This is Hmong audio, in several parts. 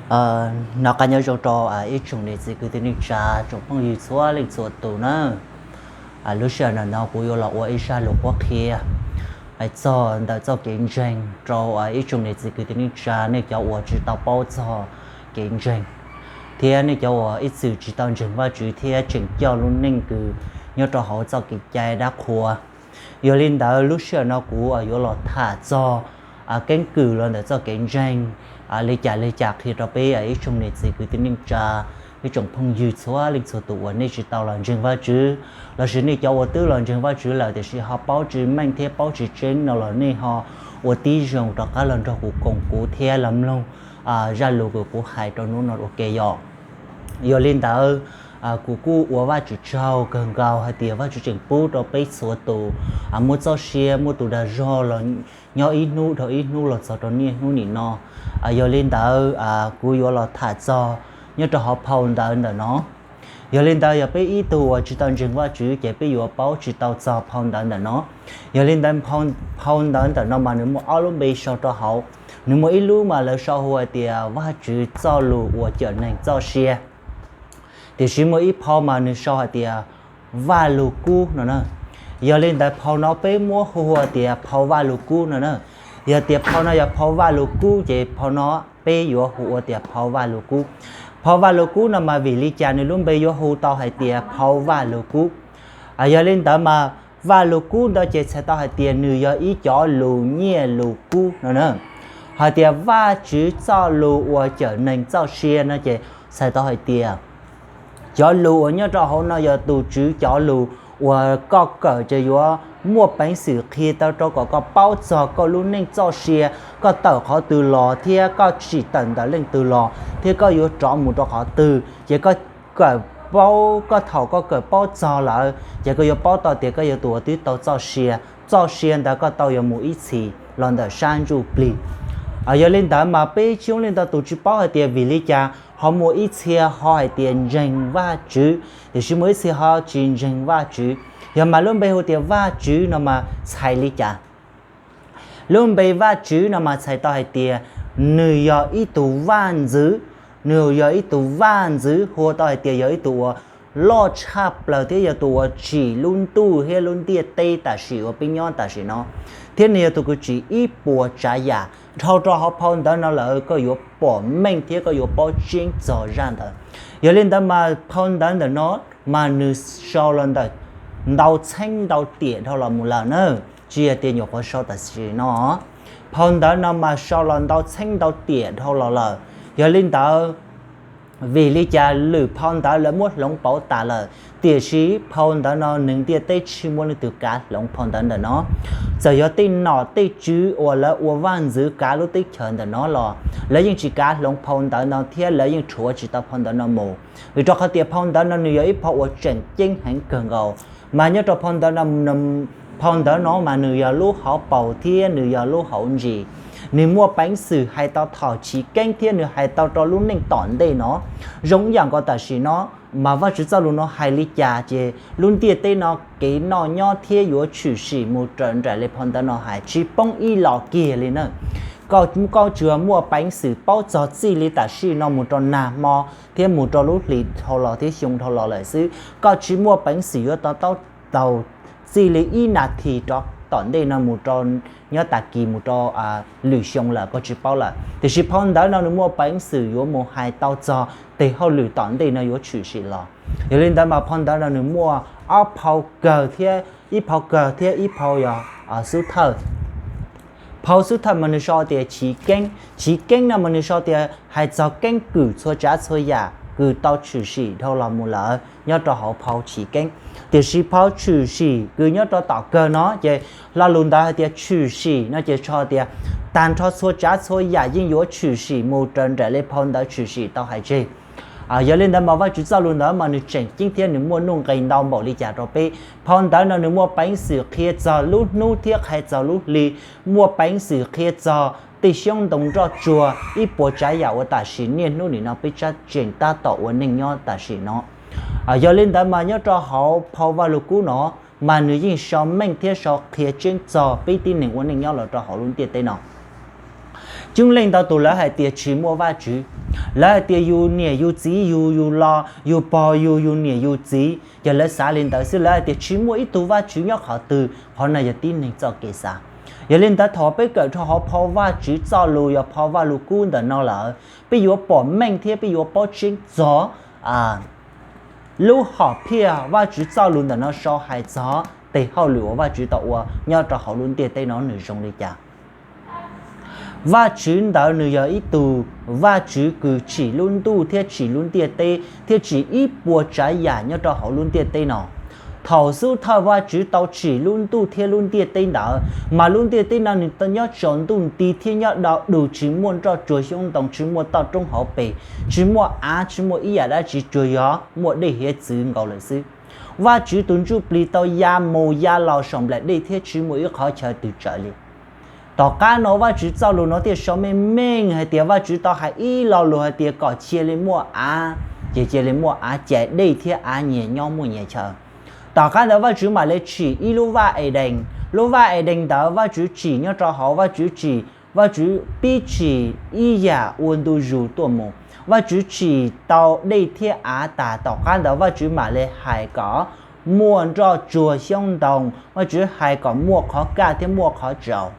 Nov qab nyob zoo rau ib tsoom niam txiv kwv tij neej tsa, tsoom phooj ywg txhua leej txhua tus na. Lub sij hawm ntawm no kuv yuav los ua ib zaj lus qhuab qhia hais txog ntawm txoj kev ntseeg rau ib tsoom niam txiv kwv tij neej tsa, nej cov uas tsis tau paub txog kev ntseeg, thiab nej cov uas ib txwm tsis tau ntseeg Vajtswv thiab tseem coj lub neej kws nyob rau hauv txoj kev cai dab qhuas. Yog li ntawd lub sij hawm no kuv yuav los tham txog keeb kwm los ntawm txoj kev ntseeg li cas li cas qhia rau peb ib tsoom niam txiv kwv tij neej tsa, ib tsoom phooj ywg txhua leej txhua tus uas nej tsis tau los ntseeg Vajtswv, lossis nej cov uas twb los ntseeg Vajtswv lawm tiam sis ho paub tsis meej thiab paub tsis tseeb no los nej ho ua tib zoo rov qab los nrog kuv koom kuv thiab los mloog zaj lus kws kuv hais rau hnub no ua ke yom. Yog li ntawd, kuv kuj ua Vajtswv tsaug kawg nkaus hais tias Vajtswv tseem pub rau peb txhua tus muaj txoj sia, muaj tus dag zog los nyob ib hnub dhau ib hnub los txog rau niaj hnub nim no. Yog li ntawd, kuv yuav los tham txog nyob rau hauv phau ntawv ntawm no. Yog li ntawd, yog peb ib tug uas tsis tau ntseeg Vajtswv ces peb yuav paub tsis tau txog phau ntawv ntawm no. Yog li ntawd, phau ntawv ntawm no mas nws muaj ob lub npe sau rau hauv. Nws muaj ib lub mas lawv sau hu hais tias Vajtswv txoj lus uas cawm neeg txoj sia, tiam sis muaj ib phau mas nws sau hais tias Vajluskub no na. Yog li ntawd, phau no peb muab hu ua tias phau Vajluskub no na. Yog tias phau no yog phau Vajluskub ces phau no peb yuav hu ua tias phau Vajluskub. Phau Vajluskub no mas vim li cas nws lub npe yuav hu tau hais tias phau Vajluskub? Yog li ntawd mas Vajluskub ntawd ces txhais tau hais tias nws yog ib cov lus nyiaj lus kub no na. Hais tias Vajtswv txoj lus uas cawm neeg txoj sia no ces txhais tau hais tias cov lus uas nyob rau hauv no yog tus Tswv cov lus uas koj kawm ces yuav muaj peev xwm qhia tau rau kom koj paub txog koj lub neej txoj sia, koj tawm qhov twg los thiab koj tsim tawm ntawm leej twg los thiab koj yuav rov mus rau qhov twg, ces koj kawm paub, koj thaum koj kawm paub txog lawm ces koj yuav paub tau tias koj yog tus uas twb tau txoj sia, txoj sia ntawd koj tau yuav mus ib txhis los ntawm sab ntsuj plig. Yog li ntawd mas peb tsis zoo li ntawd tus tsis paub hais tias vim li cas ho muaj ib txhia ho hais tias ntseeg Vajtswv, tiam sis muaj ib txhia ho tsis ntseeg Vajtswv. Yog mas lub npe hu tias Vajtswv no mas txhais li cas? Lub npe Vajtswv no mas txhais tau hais tias nws yog ib tug vaj ntxwv, nws yog ib tug vaj ntxwv hu tau hais tias yog ib tug uas loj tshaj plaws thiab yog tus uas tsim lub ntuj thiab lub ntiaj teb tam sim uas peb nyob tam sim no, thiab nws yog tus uas tsim ib puas tsav yam. Dhau rau hauv phau ntawv no lawm koj yuav pom meej thiab koj yuav paub tseeb txog zaj ntawd. Yog li ntawd mas phau ntawv ntawm no mas nws sau los ntawm ntau txheeb ntau tiam dhau los mus lawm na, tsis yog tias nyuam qhuav sau tam sim no. Phau ntawv no mas sau los ntau txheeb ntau tiam dhau los lawm. Yog li ntawd, vim li cas lwm phau ntawv lawv muab hloov pauv tas lawm, tiam sis phau ntawv no neeg ntiaj teb tsis muaj leej twg kav hloov phau ntawv ntawm no. Txawm yog tej nom tej tswv uas lawv ua vaj ntxwv kav lub teb chaws ntawm no los lawv yeej tsis kav hloov phau ntawv no thiab lawv yeej rhuav tsis tau phau ntawv no mus, vim rau qhov tias phau ntawv no nws yog ib phau uas tseem ceeb heev kawg nkaus. Mas nyob rau phau ntawv no, phau ntawv no mas nws yog lub hauv paus thiab nws yog lub hauv ntsis, nws muaj peev xwm hais tau thaum chiv keeb thiab nws hais tau rau lub neej tom ntej no. Zoo ib yam nkaus tam sim no, mas Vajtswv txoj lus no hais li cas ces lub ntiaj teb no kev noj nyob thiab yuav tshwm sim mus raws nraim li phau ntawv no hais, tsis poob ib los kiag li na. Koj, koj tsuas muaj peev xwm paub txog txij li tam sim no mus rau nag hmo thiab mus rau lub hlis dhau los thiab xyoo dhau los lawm xwb, koj tsis muaj peev xwm yuav to taub taus txij li ib nas this rov tom ntej no mus rau nyob tag kis mus rau lwm xyoo lawm koj tsis paub lawm. Tiam sis phau ntawv no nws muaj peev xwm yuav mus hais tau txog tes hauj lwm tom ntej no yuav tshwm sim los. Yog li ntawd mas phau ntawv no nws muaj ob phau kawg thiab ib phau kawg thiab ib phau yog xub thawj. Phau xub thawj mas nws sau tias chiv keeb, chiv keeb no mas nws sau tias hais txog keeb kwm txhua tsav txhua yam kws tau tshwm sim dhau los mus lawm nyob rau hauv phau chiv keeb. Tiam sis phau tshwm sim kws nyob rau tom kawg no ces lo lus ntawd hais tias tshwm sim no ces sau tias tag nrho txhua tsav txhua yam yeej yuav tshwm sim mus raws nraim li phau ntawv tshwm sim tau hais tseg. Yog li ntawd mas Vajtswv txoj lus ntawd mas nws tseem ceeb thiab nws muaj nuj nqis ntau npaum li cas rau peb. Phau ntawv no nws muaj peev xwm qhia txog lub hnub thiab qhia txog lub hli, muaj peev xwm qhia txog tej xyoob ntoo nroj tsuag ib puas tsav yam uas tam sim niaj hnub nim no peb tseem tab tom ua neej nyob tam sim no. Yog li ntawd mas nyob rau hauv phau Vajluskub no mas nws yeej sau meej thiab sau qhia tseeb txog peb tib neeg ua neej nyob los rau hauv lub ntiaj teb no. Coob leej ntau tus lawv hais tias tsis muaj Vajtswv, Lawv hais tias yus niam yus txiv yug yus los, yus pog yug yus niam yus txiv, ces lawv xav li ntawd xwb. Lawv hais tias tsis muaj ib tug Vajtswv nyob qhov twg, qhov no yog tib neeg txoj kev xav. Yog li ntawd thaum peb kawm dhau hauv phau Vajtswv txoj lus, yog phau Vajluskub ntawm no lawm, peb yuav pom meej thiab peb yuav paub tseeb txog lub hom phiaj Vajtswv txoj lus ntawm no sau hais txog tes hauj lwm uas Vajtswv tau ua nyob rau hauv lub ntiaj teb no nws zoo li cas. Vajtswv ntawd nws yog ib tug Vajtswv kws tsim lub ntuj thiab tsim lub ntiaj teb thiab tsim ib puas tsav yam nyob rau hauv lub ntiaj teb no. Thaum xub thawj Vajtswv tau tsim lub ntuj thiab lub ntiaj teb ntawd, mas lub ntiaj teb no nws nyob tsaus ntuj nti thiab nyob do dus, tsis muaj nroj tsuag xyoob ntoo, tsis muaj toj roob hauv pes, tsis muaj av, tsis muaj ib yam dab tsi, tsuas yog muaj dej hiav txwv nkaus lawm xwb. Vajtswv tus ntsuj plig tau ya mus ya los saum nplaim dej thiab tsis muaj ib qhov chaw twg tsaws li. Tom qab no Vajtswv txoj lus no thiaj sau meej meej hais tias Vajtswv tau hais ib lo lus hais tias kom cia li muaj av, ces cia li muaj av, ces dej thiab av nyias nyob muaj nyias chaw. Tom qab ntawd Vajtswv mam li tsim ib lub vaj Edees. Lub vaj Edees ntawd Vajtswv tsim nyob rau hauv, Vajtswv tsim, Vajtswv pib tsim ib yam ua ntu zus tuaj mus. Vajtswv tsim tau dej thiab av tas, tom qab ntawd Vajtswv mam li hais kom muaj nroj tsuag xyoob ntoo, Vajtswv hais kom muaj qhov kaj thiab muaj qhov tsaus.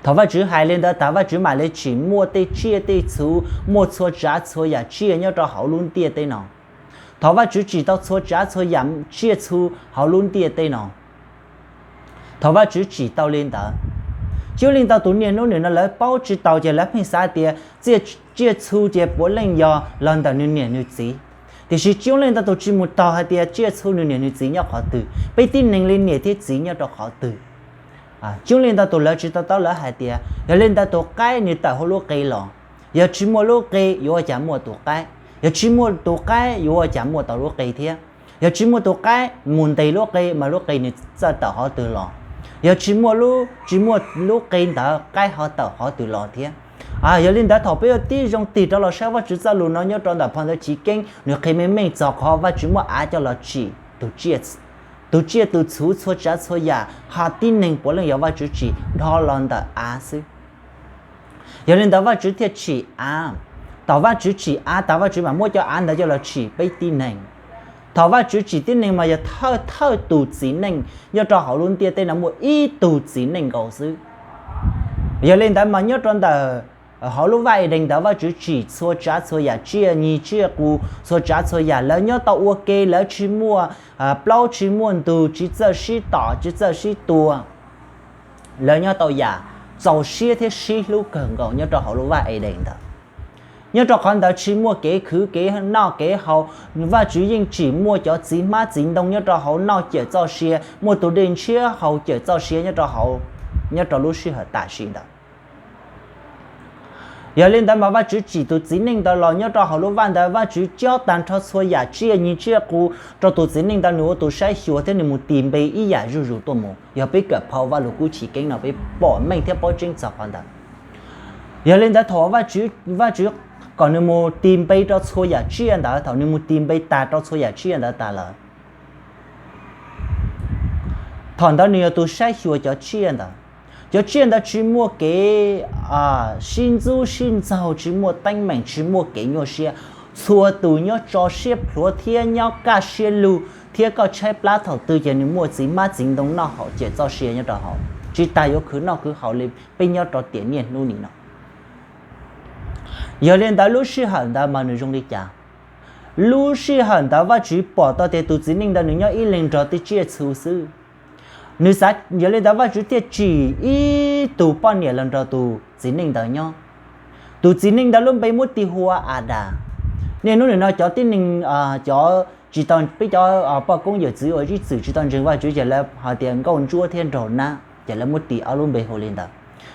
Thaum Vajtswv hais li ntawd tas, Vajtswv mam li tsim muaj tej tsiaj tej txhu, muaj txhua tsav txhua yam tsiaj nyob rau hauv lub ntiaj teb no. Thaum Vajtswv tsim tau txhua tsav txhua yam tsiaj txhu hauv lub ntiaj teb no, thaum Vajtswv tsim tau li ntawd, tsis yooj li ntau tus niaj hnub nim no lawv paub tsis tau ces lawv pheej xav tias tsiaj txhu ces puav leej yog los ntawm nws niam nws txiv. Tiam sis tsis yooj li ntau tus tsis mus taug hais tias tsiaj txhu nws niam nws txiv nyob qhov twg, peb tib neeg li niam thiab txiv nyob rau qhov twg. Tsis yooj li ntau tus lawv tsis to taub, lawv hais tias yog li ntawd tus qaib nws tawm hauv lub qe los, yog tsis muaj lub qe yuav ua cas muaj tus qaib, yog tsis muaj tus qaib yuav ua cas muaj tau lub qe thiab, yog tsis muaj tus qaib mus ntes lub qe mas lub qe nws txawj tawm qhov twg los, yog tsis muaj lub, tsis muaj lub qe ntawd qaib ho tawm qhov twg los thiab. Yog li ntawd thaum peb yuav tib zoo tig rov los saib Vajtswv txoj lus no nyob rau ntawm phau ntawv Chiv Keeb, nws qhia meej meej txog qhov Vajtswv muab av coj los tsim tus tsiaj tus txhu txhua tsav txhua yam, ho tib neeg puav leej yog Vajtswv tsim dhau los ntawm av xwb. Yog li ntawd Vajtswv thiaj tsim av. Thaum Vajtswv tsim av tas Vajtswv mam muab cov av ntawd coj los tsim peb tib neeg. Thaum Vajtswv tsim tib neeg mas yog thawj thawj tus txiv neej nyob rau hauv lub ntiaj teb no muaj ib tug txiv neej nkaus xwb. Yog li ntawd mas nyob rau ntawm hauv lub vaj Edees ntawd Vajtswv tsim txhua tsav txhua yam tsiaj nyig tsiaj qus, txhua tsav txhua yam lawv nyob tau ua ke, lawv tsis muaj plaub tsis muaj ntug, tsis txawj sib tom tsis txawj sib tua. Lawv nyob tau yam txaus siab thiab sib hlub kawg nkaus nyob rau hauv lub vaj Edees ntawd. Nyob rau qhov ntawd tsis muaj kev khwv kev noj kev haus, Vajtswv yeej tsim muaj cov txiv hmab txiv ntoo nyob rau hauv noj cawm txoj sia, muaj tus dej ntshiab haus cawm txoj sia nyob rau hauv, nyob rau lub sij hawm tam sim ntawd. Yog li ntawd mas Vajtswv tsim tus txiv neej ntawd los nyob rau hauv lub vaj ntawd, Vajtswv cob tag nrho txhua yam tsiaj nyig tsiaj qus rau tus txiv neej ntawd, nws ua tus saib xyuas thiab nws mus tis npe ib yam zuj zus tuaj mus. Yog peb kawm phau Vajluskub Chiv Keeb no peb pom meej thiab paub tseeb txog qhov ntawd. Yog li ntawd thaum Vajtswv, Vajtswv kom nws mus tis npe rau txhua yam tsiaj ntawd, thaum nws mus tis npe tag rau txhua yam tsiaj ntawd tas lawm, thaum ntawd nws yog tus saib xyuas cov tsiaj ntawd. Cov tsiaj ntawd tsis muaj kev sib ntxub sib ntxaug, tsis muaj teeb meem, tsis muaj kev nyuaj siab. Txhua tus nyob tso siab plhuav thiab nyob kaj siab lug, thiab koj tshaib plab thaum twg ces nws muaj txiv hmab txiv ntoo noj haus cawm txoj sia nyob rau hauv, tsis tas yuav khwv noj khwv haus li peb nyob rau tiam niaj hnub nim no. Yog li ntawd lub sij hawm ntawd mas nws zoo li cas? Lub sij hawm ntawd Vajtswv pom tau tias tus txiv neej ntawd nws nyob ib leeg nrog tej tsiaj txhu xwb. Nws xav, yog li ntawd Vajtswv thiaj tsim ib tug poj niam los nrog tus txiv neej ntawd nyob. Tus txiv neej ntawd lub npe muab tis hu ua Adas. Niaj hnub nim no cov tib neeg, cov tsis tau, peb cov poj koob yawm txwv uas ib txwm tsis tau ntseeg Vajtswv ces lawv hais tias nkauj ntsuab thiab nraug nab ces lawv muab tis ob lub npe hu li ntawd.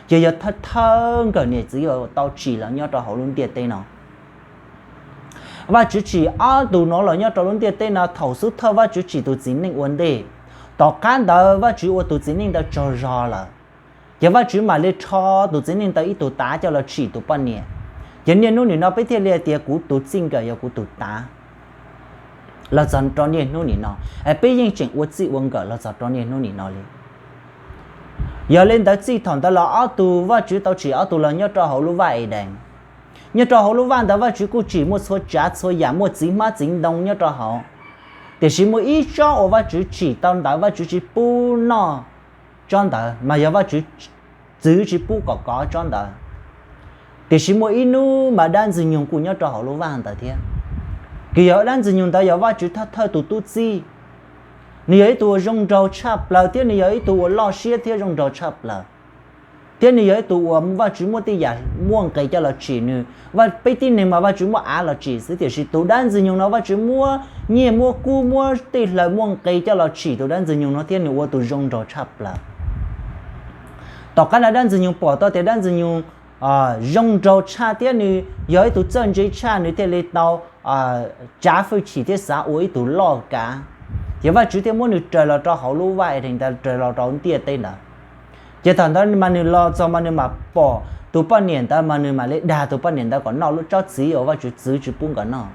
Ces yog thawj thawj nkawm niam txiv uas tau tsim los nyob rau hauv lub ntiaj teb no. Vajtswv tsim ob tug no los nyob rau lub ntiaj teb no, thaum xub thawj Vajtswv tsim tus txiv neej ua ntej. Tom qab ntawd Vajtswv ua tus txiv neej ntawd tsaug zog lawm, ces Vajtswv mam li rho tus txiv neej ntawd ib tug tav coj los tsim tus poj niam. Ces niaj hnub nim no peb thiaj li hais tias kuv tus txij nkawm yog kuv tus tav los txog rau niaj hnub nim no. Es peb yeej tseem ua txij ua nkawm los txog rau niaj hnub nim no li. Yog li ntawd txij thaum ntawd los ob tug Vajtswv tau tsim ob tug los nyob rau hauv lub vaj Edees. Nyob rau hauv lub vaj ntawd Vajtswv kuj tsim muaj txhua tsav txhua yam, muaj txiv hmab txiv ntoo nyob rau hauv. Tiam sis muaj ib tsob uas Vajtswv tsim tau ntawd Vajtswv tsis pub noj tsob ntawd, mas yog Vajtswv txwv tsis pub kom kov tsob ntawd. Tiam sis muaj ib hnub mas dab Ntxwg Nyoog kuj nyob rau hauv lub vaj ntawd thiab. Kws yog dab Ntxwg Nyoog ntawd yog Vajtswv thawj thawj tus tub txib. Nws yog ib tug uas zoo nraug tshaj plaws thiab nws yog ib tug uas loj siab thiab zoo nraug tshaj plaws. Thiab nws yog ib tug uas Vajtswv muab tej yam muaj nqis coj los tsim nws. Peb tib neeg mas Vajtswv muab av los tsim xwb, tiam sis tus dab Ntxwg Nyoog no Vajtswv muab nyiaj muab kub muab tej hlaws muaj nqis coj los tsim tus dab Ntxwg Nyoog no thiab nws ua tus zoo nraug tshaj plaws. Tom qab no dab Ntxwg Nyoog pom tau tias dab Ntxwg Nyoog zoo nraug tshaj thiab nws yog ib tug txawj ntse tshaj, nws thiaj li tau tsav hwj chim thiab xav ua ib tug loj kav. Ces Vajtswv thiaj muab nws raws los rau hauv lub vaj Edees ntawd, raws los rau ntiaj teb ntawd. Ces thaum ntawd mas nws los txog mas nws mam pom tus poj niam ntawd mas nws mam li dag tus poj niam ntawd kom noj lub tsob txiv uas Vajtswv txwv tsis pub nkawd noj.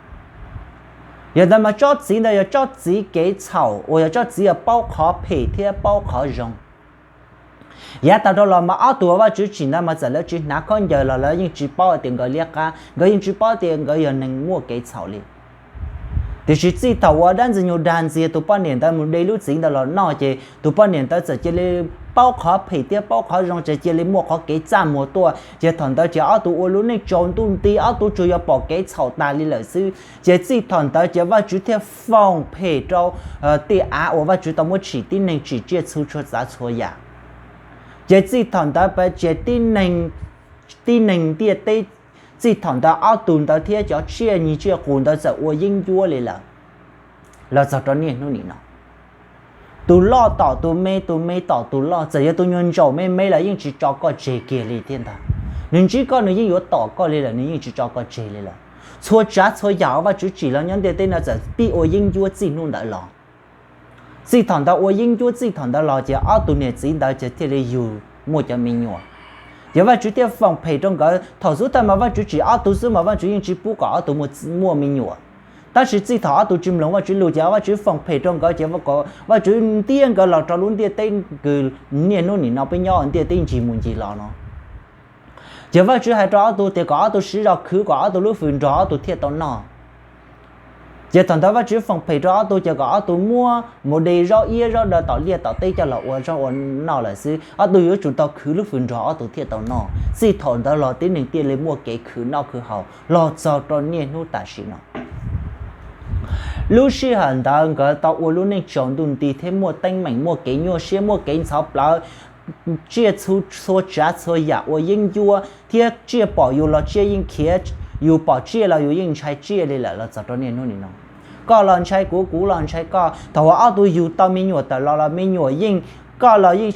Yog ntawd mas tsob txiv ntawd yog tsob txiv kev txhaum uas yog tsob txiv uas paub qhov phem thiab paub qhov zoo. Yav tag dhau los mas ob tug uas Vajtswv tsim ntawd mas txawm lawv tsis hnav khaub ncaws los lawv yeej tsis paub hais tias nkawd liab qab, nkawd yeej tsis paub tias nkawd yog neeg muaj kev txhaum li. Tiam sis txij thaum uas dab Ntxwg Nyoog dag ntxias tus poj niam ntawd mus de lub txiv ntawd los noj ces tus poj niam ntawd txawm cia li paub qhov phem thiab paub qhov zoo, ces cia li muaj qhov kev txaj muag tuaj. Ces thaum ntawd ces ob tug ua lub neej tsaus ntuj nti, ob tug tsuas yog pom kev txhaum tas li lawm xwb. Ces txij thaum ntawd ces Vajtswv thiaj foom phem rau tej av uas Vajtswv tau muab tsim tib neeg, tsim tsiaj txhu txhua tsav txhua yam. Ces txij thaum ntawd ces tib neeg ntiaj teb, txij thaum ntawd ob tug ntawd thiab cov tsiaj nyiag tsiaj qus ntawd txawm ua yeeb ncuab li lawm los txog rau niaj hnub nim no. Tus loj tom tus me, tus me tom tus loj, txawm yog tus nyuag ntsaum me me los yeej tsis tso koj tseg kiag li thiab ntag. Nws ntsib koj nws yeej yuav tom koj li lawm, nws yeej tsis tso koj tseg li lawm. Txhua tsav txhua yam uas Vajtswv tsim los nyob ntiaj teb no txawm pib ua yeeb ncuab txij hnub ntawd los. Txij thaum ntawd ua yeeb ncuab txij thaum ntawd los ces ob tug niam txiv ntawd ces thiaj li yug muaj cov me nyuam. Ces Vajtswv thiaj foom phem rau nkawd. Thaum xub thawj mas Vajtswv tsim ob tug xwb mas Vajtswv yeej tsis pub kom ob tug muaj me nyuam. Tab sis txij thaum ob tug tsis mloog Vajtswv lus ces Vajtswv foom phem rau nkawd ces Vajtswv ntiab nkawd los rau lub ntiaj teb kws niaj hnub nim no peb nyob ntiaj teb ncig mus ncig los no. Ces Vajtswv hais rau ob tug tias kom ob tug siv zog khwv kom ob tug lub fws nrog ob tug thiaj tau noj. Ces thaum ntawd Vajtswv foom phem rau ob tug ces kom ob tug muab mus de zaub iab zaub daw tom liaj tom teb coj los ua zaub ua noj lawm xwb, ob tug yuav tsum tau khwv lub fws nrog ob tug thiaj tau noj. Txij thaum ntawd los tib neeg thiaj li muaj kev khwv noj khwv haus los txog rau niaj hnub tam sim no. Lub sij hawm ntawd nkawd tau ua lub neej tsaus ntuj nti thiab muaj teeb meem, muaj kev nyuaj siab, muaj kev ntxhov plawv, tsiaj txhu txhua tsav txhua yam ua yeeb ncuab thiab tsiaj pom yus los tsiaj yeej khiav, yus pom tsiaj los yus yeej ntshai tsiaj li lawm los txog rau niaj hnub nim no. Koj los ntshai kuv, kuv los ntshai koj. Thaum uas ob tug yug tau me nyuam tawm los los me nyuam yeej, koj los yeej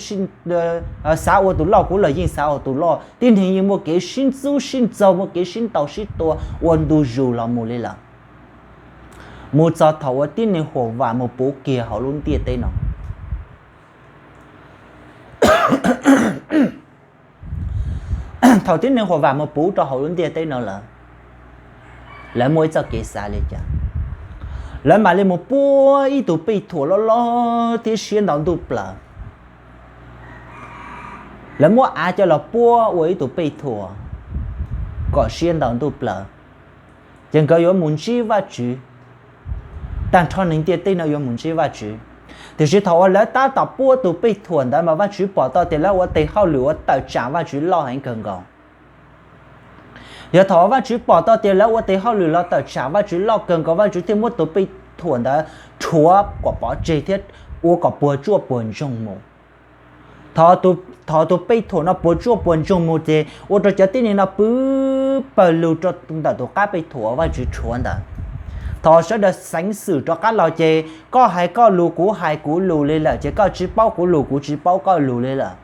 xav ua tus loj, kuv los yeej xav ua tus loj. Tib neeg yeej muaj kev sib ntxub sib ntxaug, muaj kev sib ntaus sib tua ua ntu zus los mus li lawm, mus txog thaum uas tib neeg huam vam mus puv kiag hauv lub ntiaj teb no. Thaum tib neeg huam vam mus puv rau hauv lub ntiaj teb no lawm, lawv muaj ib txoj kev xav li cas? Lawv mam li mus puab ib tug pej thuam loj loj thiab siab ntau ntuj plaws. Lawv muab av coj los puab ua ib tug pej thuam kom siab ntau ntuj plaws, ces nkawd yuav mus ntsib Vajtswv. Tag nrho neeg ntiaj teb no yuav mus ntsib Vajtswv. Tiam sis thaum uas lawv tab tom puab tus pej thuam ntawd mas Vajtswv pom tau tias lawv ua tes hauj lwm uas tawm tsam Vajtswv loj heev kawg nkaus. Yog thaum uas Vajtswv pom tau tias lawv ua tes hauj lwm los tawm tsam Vajtswv loj kawg nkaus, Vajtswv thiaj muab tus pej thuam ntawd rhuav kom pov tseg thiab ua kom puas tsuaj puas ntsoog mus. Thaum tus pej thuam no puas tsuaj puas ntsoog mus ces ua rau cov tib neeg no pw pawg lug rau ntawm tus qab pej thuam uas Vajtswv rhuav ntawd. Thaum sawv daws xeev xwm rov qab los ces koj hais koj lus kuv hais kuv lus li lawm, ces koj tsis paub kuv lus kuv tsis paub koj lus li lawm.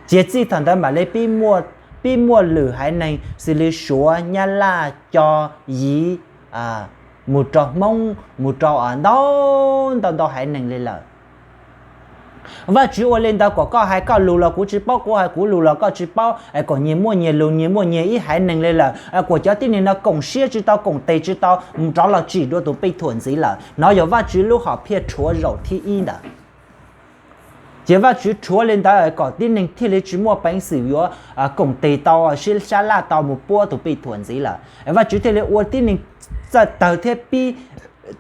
Ces txij thaum ntawd mam li pib muaj lwm haiv neeg xws li Suav, Nyab Laj, Co, Yiv, mus rau Hmoob, mus rau ntau ntau ntau haiv neeg li lawm. Vajtswv ua li ntawd kom koj hais koj lus los kuv tsis paub, kuv hais kuv lus los koj tsis paub, es kom nyias muaj nyias lus, nyias muaj nyias ib haiv neeg li lawm, kom cov tib neeg no koom siab tsis tau, koom tes tsis tau, mus rov los tsim dua tus pej thuam ntxiv lawm. No yog Vajtswv lub hom phiaj rhuav zaum thib ib ntawd. Ces Vajtswv rhuav li ntawd kom tib neeg thiaj li tsis muaj peev xwm yuav koom tes tau, sib sab laj tau mus puab tus pij thuam ntxiv lawm. Vajtswv thiaj li ua tib neeg txawj tawg thiab pib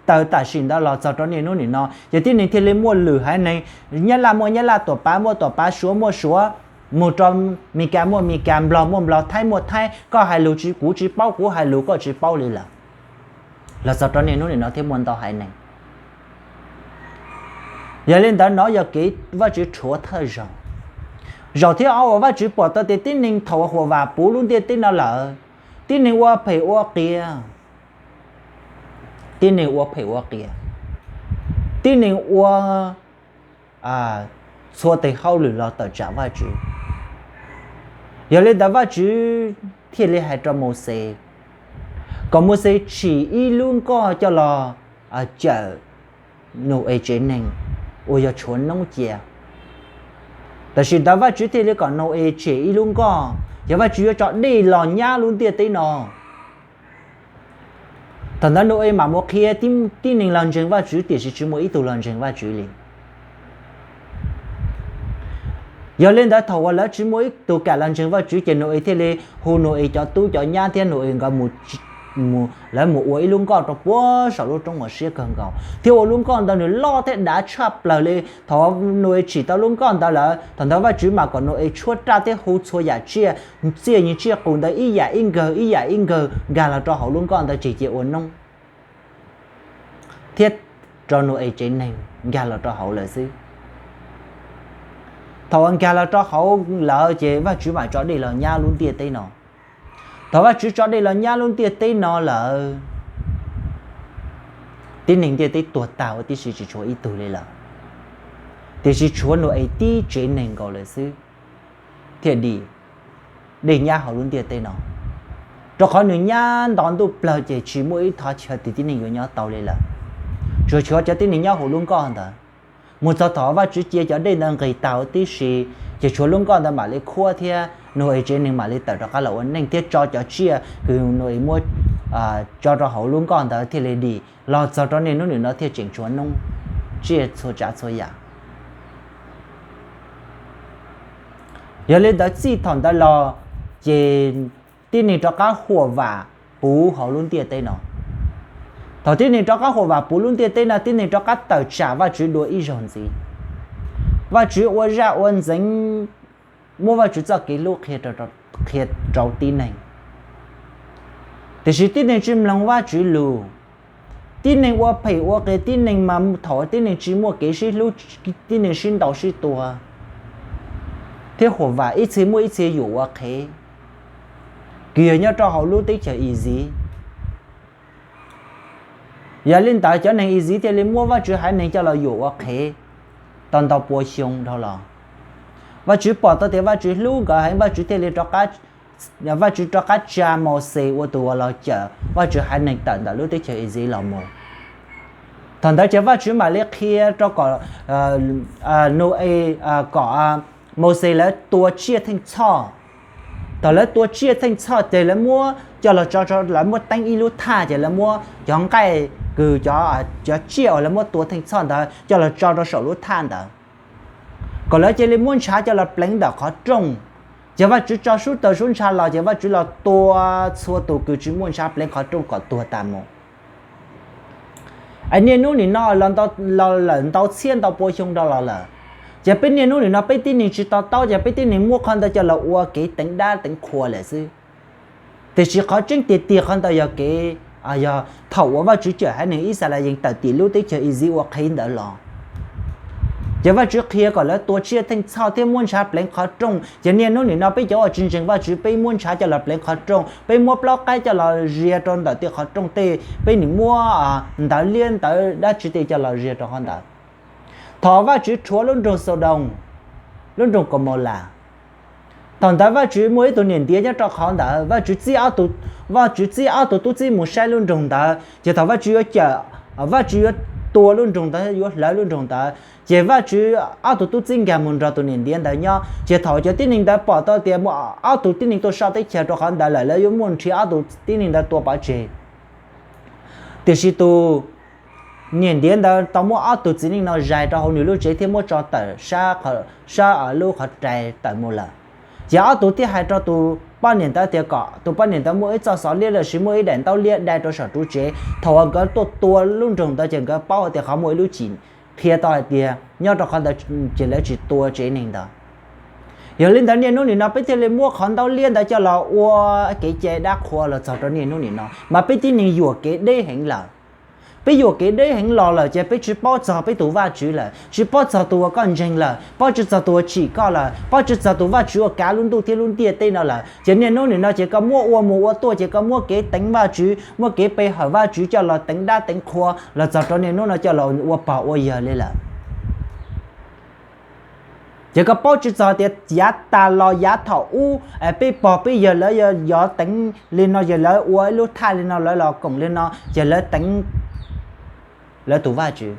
tawg tam sim ntawd los txog rau niaj hnub nim no, ces tib neeg thiaj li muaj lwm haiv neeg. Nyab Laj muaj Nyab Laj, Tuam Pav muaj Tuam Pav, Suav muaj Suav, mus rau Mes Kas muaj Mes Kas, Nplog muaj Nplog, Thaib muaj Thaib, koj hais lus tsis, kuv tsis paub, kuv hais lus koj tsis paub li lawm. Los txog rau niaj hnub nim no thiab muaj ntau haiv neeg. Yog li ntawd, nov yog kev Vajtswv rhuav thawj zaug. Zaum thib ob uas Vajtswv pom tau tias tib neeg thaum uas huam vam puv lub ntiaj teb no lawm, tib neeg ua phem ua qias, tib neeg ua phem ua qias, tib neeg ua txhua tes hauj lwm los tawm tsam Vajtswv. Yog li ntawd, Vajtswv thiaj li hais rau Mauxes kom Mauxes tsim ib lub nkoj coj los cawm Nau-es tsev neeg uas yog tshuav noob cia. Tam sim ntawd Vajtswv thiaj li kom Nau-es tsim ib lub nkoj, yog Vajtswv yuav tso dej los nyab lub ntiaj teb no. Thaum ntawd Nau-es mam mus qhia tib neeg los ntseeg Vajtswv, tiam sis tsis muaj ib tug los ntseeg Vajtswv li. Yog li ntawd, thaum uas lawv tsis muaj ib tug kam los ntseeg Vajtswv, ces Nau-es thiaj li hu Nau-es cov tub cov nyab thiab Nau-es nkawd mus, lawv mus ua ib lub nkoj rau puag saum lub roob uas siab kawg nkaus, thiab ua lub nkoj ntawd nws loj thiab dav tshaj plaws li. Thaum Nau-es tsim tau lub nkoj ntawd lawm, thaum ntawd Vajtswv mam kom Nau-es tshuab raj thiab hu txhua yam tsiaj, txiaj ntsig tsiaj qus ntawd ib yam ib nkawg ib yam ib nkawg nkag los rau hauv lub nkoj ntawd, ces cia ua noob thiab rau Nau-es tsev neeg nkag los rau hauv lawm xwb. Thaum uas nkag los rau hauv lawm, ces Vajtswv mam tso dej los nyab lub ntiaj teb no. Thaum Vajtswv tso dej los nyab lub ntiaj teb no lawm, tib neeg ntiaj teb tuag tag huv tib si, tsis tshuav ib tug li lawm, tiam sis tshuav Nau-es tib tsev neeg nkaus lawm xwb thiaj dim dej nyab hauv lub ntiaj teb no, rau qhov nws nyab nto ntuj plawg, ces tsis muaj ib thaj chaw twg tib neeg yuav nyob tau li lawm, tsuas tshuav cov tib neeg nyob hauv lub nkoj ntawd. Mus txog thaum Vajtswv cia cov dej ntawd nqis tag huv tib si, ces tshuav lub nkoj ntawd mam li khuab thiab Nau-es tsev neeg mam li tawm rov qab los ua neej thiab tso cov tsiaj uas Nau-es muab tso rau hauv lub nkoj ntawd thiaj li dim. Los txog rau niaj hnub nim no thiaj tseem tshuav noob tsiaj txhua tsav txhua yam. Yog li ntawd, txij thaum ntawd los, ces tib neeg rov qab huam vam puv hauv lub ntiaj teb no. Thaum tib neeg rov qab huam vam puv lub ntiaj teb no, tib neeg rov qab tawm tsam Vajtswv dua ib zaug ntxiv. Vajtswv ua zaj ua ntxeev, muab Vajtswv txoj kev hlub qhia rau tib neeg, tiam sis tib neeg tsis mloog Vajtswv lus. Tib neeg ua phem ua qias, tib neeg mas thaum tib neeg tsis muaj kev sib hlub, tib neeg sib ntaus sib tua thiab huam vam, ib txhia muaj ib txhia yuam ua qhev, kws yog nyob rau hauv lub teb chaws Iziv. Yog li ntawd, cov neeg Iziv thiaj li muab Vajtswv haiv neeg coj los yuam ua qhev tau ntau pua xyoo dhau los. Vajtswv pom tau tias Vajtswv hlub nkawd heev, Vajtswv thiaj li rov qab Vajtswv rov qab tsa Mauxes ua tus uas los cawm Vajtswv haiv neeg tawm ntawm lub teb chaws Iziv los mus. Thaum ntawd ces Vajtswv mam li qhia rau kom Nau-es, kom Mauxes lawv tua tsiaj theej txhoj. Thaum lawv tua tsiaj theej txhoj ces lawv muab coj los tso, lawv muab teeb ib lub thaj, ces lawv muab cov nqaij kws cov, cov tsiaj uas lawv muab tua theej txhoj ntawd coj los tso rau saum lub thaj ntawd, kom lawv cia li muab ntshav coj los pleev ntawm qhov rooj. Ces Vajtswv tso sub tawg sub ntsha los, ces Vajtswv los tua txhua tus kws tsis muaj ntshav pleev qhov rooj kom tuag tas mus. Es niaj hnub nim no los lawm ntau txhiab ntau pua xyoo dhau los lawm, ces peb niaj hnub nim no peb tib neeg tsis to taub, ces peb tib neeg muab qhov ntawd coj los ua kev teev dab teev qhua lawm xwb. Tiam sis qhov tseeb tiag tiag qhov ntawd yog kev, yog thaum uas Vajtswv cawm haiv neeg Yixalayees tawm tim lub teb chaws Iziv ua qhev ntawd los, ces Vajtswv qhia kom lawv tua tsiaj theej txhoj thiab muab ntshav pleev qhov rooj. Ces niaj hnub nim no peb cov uas tsis ntseeg Vajtswv, peb muab ntshav coj los pleev qhov rooj, peb muab plaub qaib coj los zia rau ntawm tej qhov rooj tej, peb nim muab ntawv liab ntawv dab tsi tej coj los zia rau qhov ntawd. Thaum Vajtswv rhuav lub nroog Xaudoos, lub nroog Kaumaulas, thaum ntawd Vajtswv muaj ib tug niam ntiav nyob rau qhov ntawd. Vajtswv txib ob tug, Vajtswv txib ob tug tub txib mus saib lub nroog ntawd. Ces thaum Vajtswv yuav cawm, Vajtswv yuav tua lub nroog ntawd, yuav hlawv lub nroog ntawd, ces Vajtswv ob tug tub txib nkag mus nrog tus niam ntiav ntawd nyob. Ces thaum cov tib neeg ntawd pom tau tias muaj ob tug tib neeg tuaj soj teb chaws rau qhov ntawd lawm, lawv yuav muaj nrhiav ob tug tib neeg ntawd tua pov tseg. Tiam sis tus niam ntiav ntawd tau muab ob tug txiv neej no zais rau hauv nws lub tsev thiab muab tso tawm sab lub qhov rais tawm mus lawm. Ces ob tug thiaj hais rau tus poj niam ntawd tias kom tus poj niam ntawd muaj ib txoj xov liab los sis muaj ib daim ntaub liab dai rau saum ruv tsev, thaum uas nkawd tuaj tua lub nroog ntawd ces nkawd paub hais tias qhov muaj ib lub cim qhia tau hais tias nyob rau qhov ntawd ces lawv tsis tua tsev neeg ntawd. Yog li ntawd niaj hnub nim no peb thiaj li muab qhov ntaub liab ntawd coj los ua kev cai dab qhua los txog rau niaj hnub nim no mas peb tib neeg yuam kev deb heev lawm. Peb yuam kev deb heev los lawm ces peb tsis paub txog peb tus Vajtswv lawm, tsis paub txog tus uas koj ntseeg lawm, paub tsis txog tus uas tsim koj lawm, paub tsis txog tus Vajtswv uas kav lub ntuj thiab lub ntiaj teb no lawm. Ces niaj hnub nim no ces koj muab ua mus ua tuaj ces koj muab kev teev Vajtswv, muab kev pe hawm Vajtswv coj los teev dab teev qhua los txog rau niaj hnub no coj los ua pog ua yawg li lawm. Ces koj paub tsis txog tias yav tas los yav thaum ub peb pog peb yawg lawv yog teev li no, yog lawv ua ib lub thaj li no, lawv los koom li no, ces lawv teev lawv tus Vajtswv.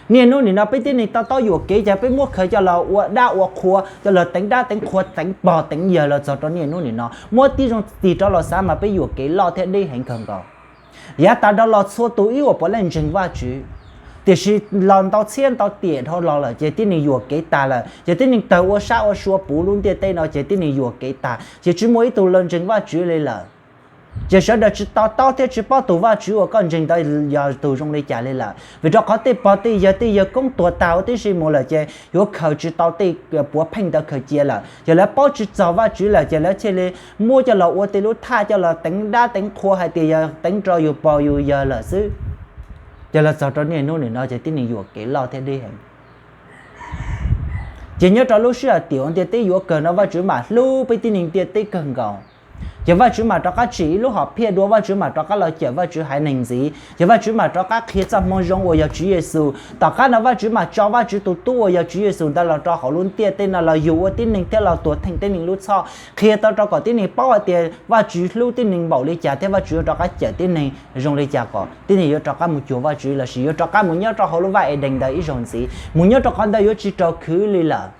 Niaj hnub nim no peb tib neeg to taub yuam kev ces peb muab khaws coj los ua dab ua qhua, coj los teev dab teev qhua, teev pog teev yawg los txog rau niaj hnub nim no. Muab tib zoo tig rov los xav mas peb yuam kev loj thiab deb heev kawg nkaus. Yav tas dhau los txhua tus ib uas puav leej ntseeg Vajtswv, tiam sis los ntau txhiab ntau tiam dhau los lawm ces tib neeg yuam kev tas lawm, ces tib neeg tawg ua sab ua sua puv lub ntiaj teb no ces tib neeg yuam kev tas ces tsis muaj ib tug los ntseeg Vajtswv li lawm. Ces sawv daws tsis to taub thiab tsis paub tus Vajtswv uas koj ntseeg ntawd yog tus zoo li cas li lawm. Vim rau qhov tej pog tej yawg tej yawg koob tuag tag huv tib si mus lawm ces yuav khaws tsis tau tej puav pheej ntawd khaws cia lawm, ces lawv paub tsis txog Vajtswv lawm ces lawv thiaj li muab coj los ua tej lub thaj coj los teev dab teev qhua hais tias yog teev rau yus pog yus yawg lawm xwb. Ces los txog rau niaj hnub nim no ces tib neeg yuam kev loj thiab deb heev. Ces nyob rau lub sij hawm tiam uas ntiaj teb yuav kawg no Vajtswv mam hlub peb tib neeg ntiaj teb kawg nkaus. Ces Vajtswv mam rov qab tsim ib lub hom phiaj dua, Vajtswv mam rov qab los cawm Vajtswv haiv neeg ntxiv, ces Vajtswv mam rov qab qhia txoj moo zoo uas yog Tswv Yexus. Tom qab no Vajtswv mam tso Vajtswv tus tub uas yog Tswv Yexus ntawd los rau hauv lub ntiaj teb no los yug ua tib neeg thiab los tuag theej tib neeg lub txhoj, qhia tau rau kom tib neeg paub hais tias Vajtswv hlub tib neeg npaum li cas thiab Vajtswv yuav rov qab cawm tib neeg zoo li cas kom tib neeg yuav rov qab mus cuag Vajtswv lossis yuav rov qab mus nyob rau hauv lub vaj Edees ntawd ib zaug ntxiv, mus nyob rau qhov ntawd yuav tsis raug khwv li lawm.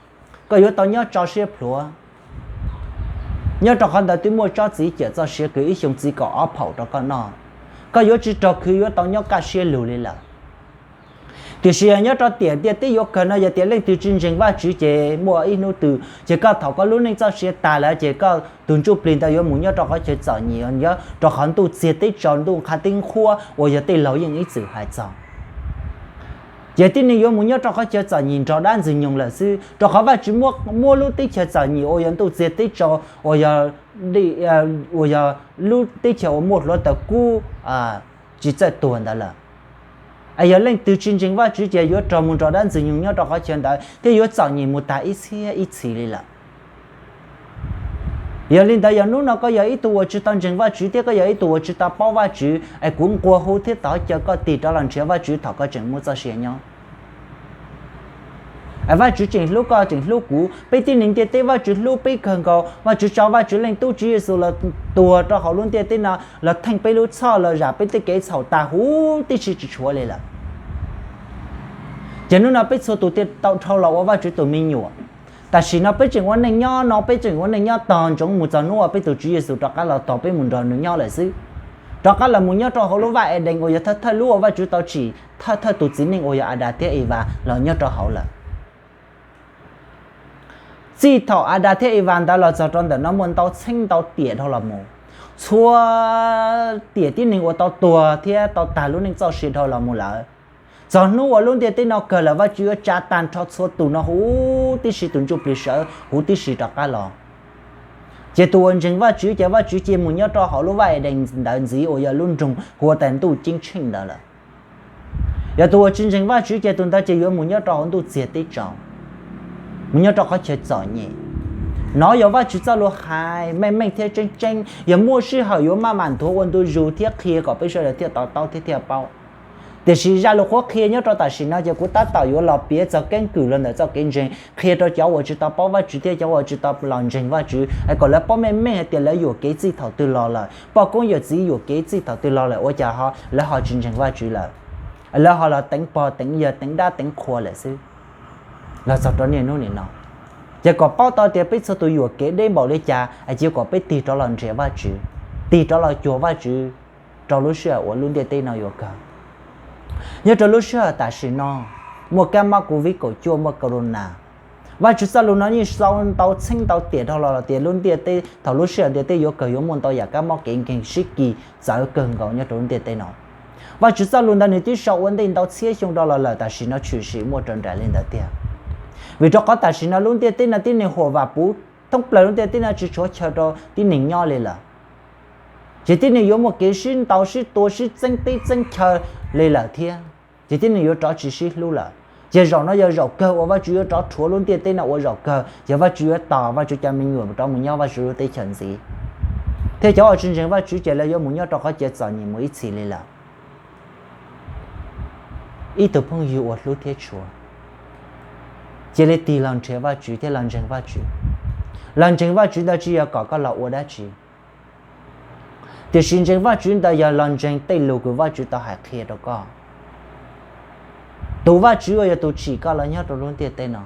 Koj yuav tau nyob tso siab plhuav. Nyob rau qhov ntawd twb muaj tsob txiv cawm txoj sia kws ib xyoo txiv kaum ob phaum rau koj noj. Koj yuav tsis raug khwv, yuav tau nyob kaj siab lug li lawm. Tiam sis yog nyob rau tiam ntiaj teb yuav kawg no yog tias leej twg tsis ntseeg Vajtswv ces muaj ib hnub twg ces koj thaum koj lub neej txoj sia tas lawm ces koj tus ntsuj plig ntawd yuav mus nyob rau qhov chaw txom nyem, rau qhov ntuj txiag teb tsaus, ntuj qhab teb nqhuab uas yog tej laug yeej ib txwm hais txog. Ces tib neeg yuav mus nyob rau qhov chaw txom nyem nrog dab ntxwg nyoog lawm xwb, rau qhov Vajtswv muab lub teb chaws txom nyem uas yog ntuj txiag teb tsaus uas yog lub teb chaws uas muaj hluav taws kub tsis txawj tuag ntawd lawm. Es yog leej twg tsis ntseeg Vajtswv ces yuav raug mus nrog dab ntxwg nyoog nyob rau qhov chaw ntawd thiab yuav txom nyem mus tas ib txhiab ib txhis li lawm. Yog li ntawd yog hnub no koj yog ib tug uas tsis tau ntseeg Vajtswv thiab koj yog ib tug uas tsis tau paub Vajtswv, es kuv nqua hu thiab thov caw koj tig rov los nrhiav Vajtswv thaum koj tseem muaj txoj sia nyob. Vajtswv tseem hlub koj tseem hlub kuv, peb tib neeg ntiaj teb Vajtswv hlub peb kawg nkaus. Vajtswv tso Vajtswv leej tub Tswv Yexus los tuag rau hauv lub ntiaj teb no los theej peb lub txhoj los zam peb tej kev txhaum tas huv tib si tsis tshuav li lawm. Ces hnub no peb txhua tus thiaj tau dhau los ua Vajtswv tus me nyuam. Tam sim no peb tseem ua neej nyob no, peb tseem ua neej nyob tog ntsoov mus txog hnub uas peb tus Tswv Yexus rov qab los tog peb mus nrog nws nyob lawm xwb. Rov qab los mus nyob rau hauv lub vaj Edees uas yog thawj thawj lub uas Vajtswv tau tsim thawj thawj tus txiv neej uas yog Adas thiab Evas los nyob rau hauv lawm. Txij thaum Adas thiab Evas ntawd los txog rau ntawm no muaj ntau txheeb ntau tiam dhau los mus, txhua tiam tib neeg uas tau tuag thiab tau tag lub neej txoj sia dhau los mus lawm. Txog hnub uas lub ntiaj teb no kawg lawm Vajtswv yuav tsa tag nrho txhua tus no huv tib si, tus ntsuj plig sawv huv tib si rov qab los. Ces tus uas ntseeg Vajtswv ces Vajtswv cia mus nyob rau hauv lub vaj Edees ntawd ntxiv uas yog lub nroog hu ua tas ntuj ceeb tsheej ntawd lawm. Yog tus uas tsis ntseeg Vajtswv ces tus ntawd ces yuav mus nyob rau hauv ntuj txiag teb tsaus, mus nyob rau qhov chaw txom nyem. Nov yog Vajtswv txoj lus hais meej meej thiab tseeb tseeb, yog muaj sij hawm yuav maj mam nthuav ua ntu zus thiab qhia kom peb sawv daws thiaj to taub thiab thiaj paub. Tiam sis zaj lus qhuab qhia nyob rau tam sim no ces kuv tab tom yuav los piav txog keeb kwm los ntawm txoj kev ntseeg qhia rau cov uas tsis tau paub Vajtswv thiab cov uas tsis tau los ntseeg Vajtswv, es kom lawv paub meej meej hais tias lawv yuam kev txij thaum twg los lawm, poj koob yawm txiv yuam kev txij thaum twg los lawm ua cas ho lawv ho tsis ntseeg Vajtswv lawm, lawv ho los teev pog teev yawg teev dab teev qhua lawm xwb los txog rau niaj hnub nim no. Ces kom paub tau tias peb txhua tus yuam kev deb npaum li cas es cia kom peb tig rov los nrhiav Vajtswv, tig rov los cuag Vajtswv rau lub sij hawm uas lub ntiaj teb no yuav kawg. Nyob rau lub sij hawm tam sim no, muaj kab mob covid kaum cuaj, muaj corona. Vajtswv txoj lus no yeej sau ntau txheeb ntau tiam dhau los tias lub ntiaj teb thaum lub sij hawm ntiaj teb yuav kawg yuav muaj ntau yam kab mob kev nkeeg sib kis txawv kawg nkaus nyob rau lub ntiaj teb no. Vajtswv txoj lus ntawd nws twb sau ua ntej ntau txhiab xyoo dhau los lawm, tam sim no tshwm sim muaj raws nraim li ntawd tiag. Vim rau qhov tam sim no lub ntiaj teb no tib neeg huam vam puv thoob plaws lub ntiaj teb no tsis tshuav chaw rau tib neeg nyob li lawm. Ces tib neeg yuav muaj kev sib ntaus sib tua sib txeeb teb txeeb chaw li lawm thiab. Ces tib neeg yuav rov tsis sib hlub lawm. Ces zaum no yog zaum kawg uas Vajtswv yuav rov rhuav lub ntiaj teb no ua zaum kawg, ces Vajtswv yuav tos Vajtswv cov me nyuam rov mus nyob Vajtswv lub teb chaws ntxiv. Thiab cov uas tsis ntseeg Vajtswv ces lawv yuav mus nyob rau qhov chaw txom nyem mus ib txhis li lawm. Ib tug phooj ywg uas hlub thiab tshua, cia li tig los nrhiav Vajtswv thiab los ntseeg Vajtswv. Los ntseeg Vajtswv ntawd tsis yog kom koj los ua dab tsi, tiam sis ntseeg Vajtswv ntawd yog los ntseeg tej lus kws Vajtswv tau hais qhia rau koj. Tus Vajtswv uas yog tus tsim koj los nyob rau lub ntiaj teb no,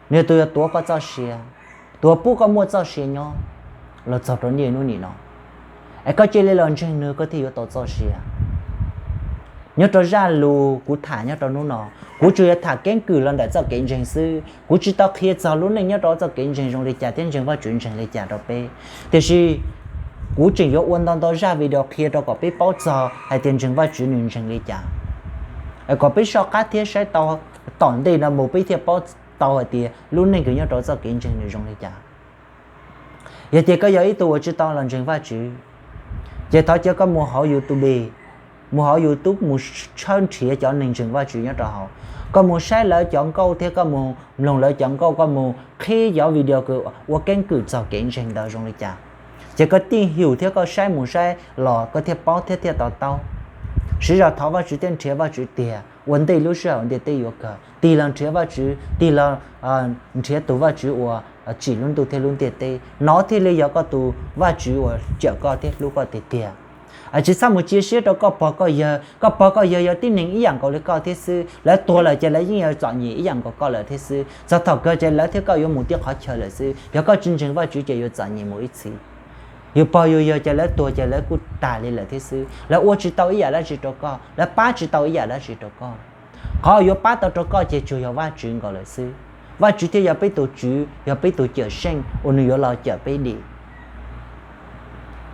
nws yog tus yuav tuav koj txoj sia, tus uas pub koj muaj txoj sia nyob los txog rau niaj hnub nim no. Es koj cia li los ntseeg nws koj thiaj yuav tau txoj sia. Nyob rau zaj lus kuv tham nyob rau hnub no, kuv tsuas yog tham keeb kwm los ntawm txoj kev ntseeg xwb, kuv tsis tau qhia txog lub neej nyob rau txoj kev ntseeg zoo li cas thiab ntseeg Vajtswv ntseeg li cas rau peb. Tiam sis kuv tseem yuav ua ntau ntau zaj video qhia rau kom peb paub txog hais tias ntseeg Vajtswv nws ntseeg li cas. Es kom peb soj qab thiab saib tau tom ntej no mus peb thiaj paub tau hais tias lub neej kws nyob rau txoj kev ntseeg nws zoo li cas. Yog tias koj yog ib tug uas tsis tau los ntseeg Vajtswv, ces thov caw koj mus hauv YouTube, mus hauv YouTube mus tshawb nrhiav cov neeg ntseeg Vajtswv nyob rau hauv. Koj mus saib lawv cov nkauj thiab koj mus mloog lawv cov nkauj, koj mus qhib cov video kws ua keeb kwm txog kev ntseeg ntawd zoo li cas. Ces koj tij hum thiab koj saib mus saib los koj thiaj paub thiab thiaj to taub. Siv zog thov Vajtswv thiab nrhiav Vajtswv tiag ua ntej lub sij hawm ntiaj teb yuav kawg. Tig los nrhiav Vajtswv, tig los nrhiav tus Vajtswv uas tsim lub ntuj thiab lub ntiaj teb, nov thiaj li yog koj tus Vajtswv uas cawm koj thiab hlub koj tiag tiag. Tsis txhob mus cia siab rau koj pog koj yawg, koj pog koj yawg yog tib neeg ib yam nkaus li koj thiab xwb, lawv tuag lawm ces lawv yeej yog txom nyem ib yam nkaus koj lawm thiab xwb. Txog thaum kawg ces lawv thiab koj yuav mus tib qhov chaw lawm xwb, yog koj tsis ntseeg Vajtswv ces yuav txom nyem mus ib txhis. Yus pog yus yawg ces lawv tuag ces lawv kuj tag li lawm thiab xwb, lawv ua tsis tau ib yam dab tsi rau koj, lawv pab tsis tau ib yam dab tsi rau koj. Qhov yuav pab tau rau koj ces tsuas yog Vajtswv nkaus lawm xwb. Vajtswv thiaj yog peb tus Tswv, yog peb tus Cawmseej uas nws yuav los cawm peb dim.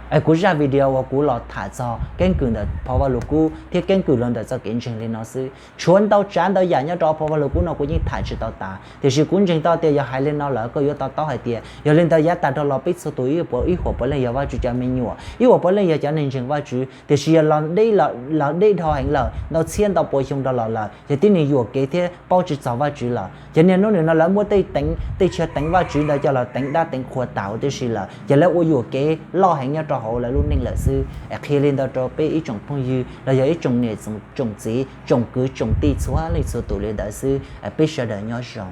Es kuv zaj video uas kuv los tham txog keeb kwm ntawm phau Vaj Lug Kub thiab keeb kwm los ntawm txoj kev ntseeg li no xwb. Tshuav ntau tsav ntau yam nyob rau phau Vaj Lug Kub no kuv yeej tham tsis tau tas, tiam sis kuv ntseeg tau tias yog hais li no lawm koj yuav to taub hais tias yog li ntawd yav tas dhau los peb txhua tus ib puas, ib huam puav leej yog Vajtswv cov me nyuam, ib huam puav leej yog cov neeg ntseeg Vajtswv, tiam sis yog los deb, los deb dhau heev lawm, ntau txhiab ntau pua xyoo rau los lawm, ces tib neeg yuam kev thiab paub tsis txog Vajtswv lawm. Ces niaj hnub nim no lawv muab tej teev, tej chaw teev Vajtswv ntawd coj los teev dab teev qhua tas huv tib si lawm, ces lawv ua yuam kev loj heev nyob rau hauv lawv lub neej lawm xwb. Es qhia li ntawd rau peb ib tsoom phooj ywg los yog ib tsoom niam tsoom txiv, tsoom kwv tsoom tij txhua leej txhua tus li ntawd xwb. Peb sawv daws nyob zoo.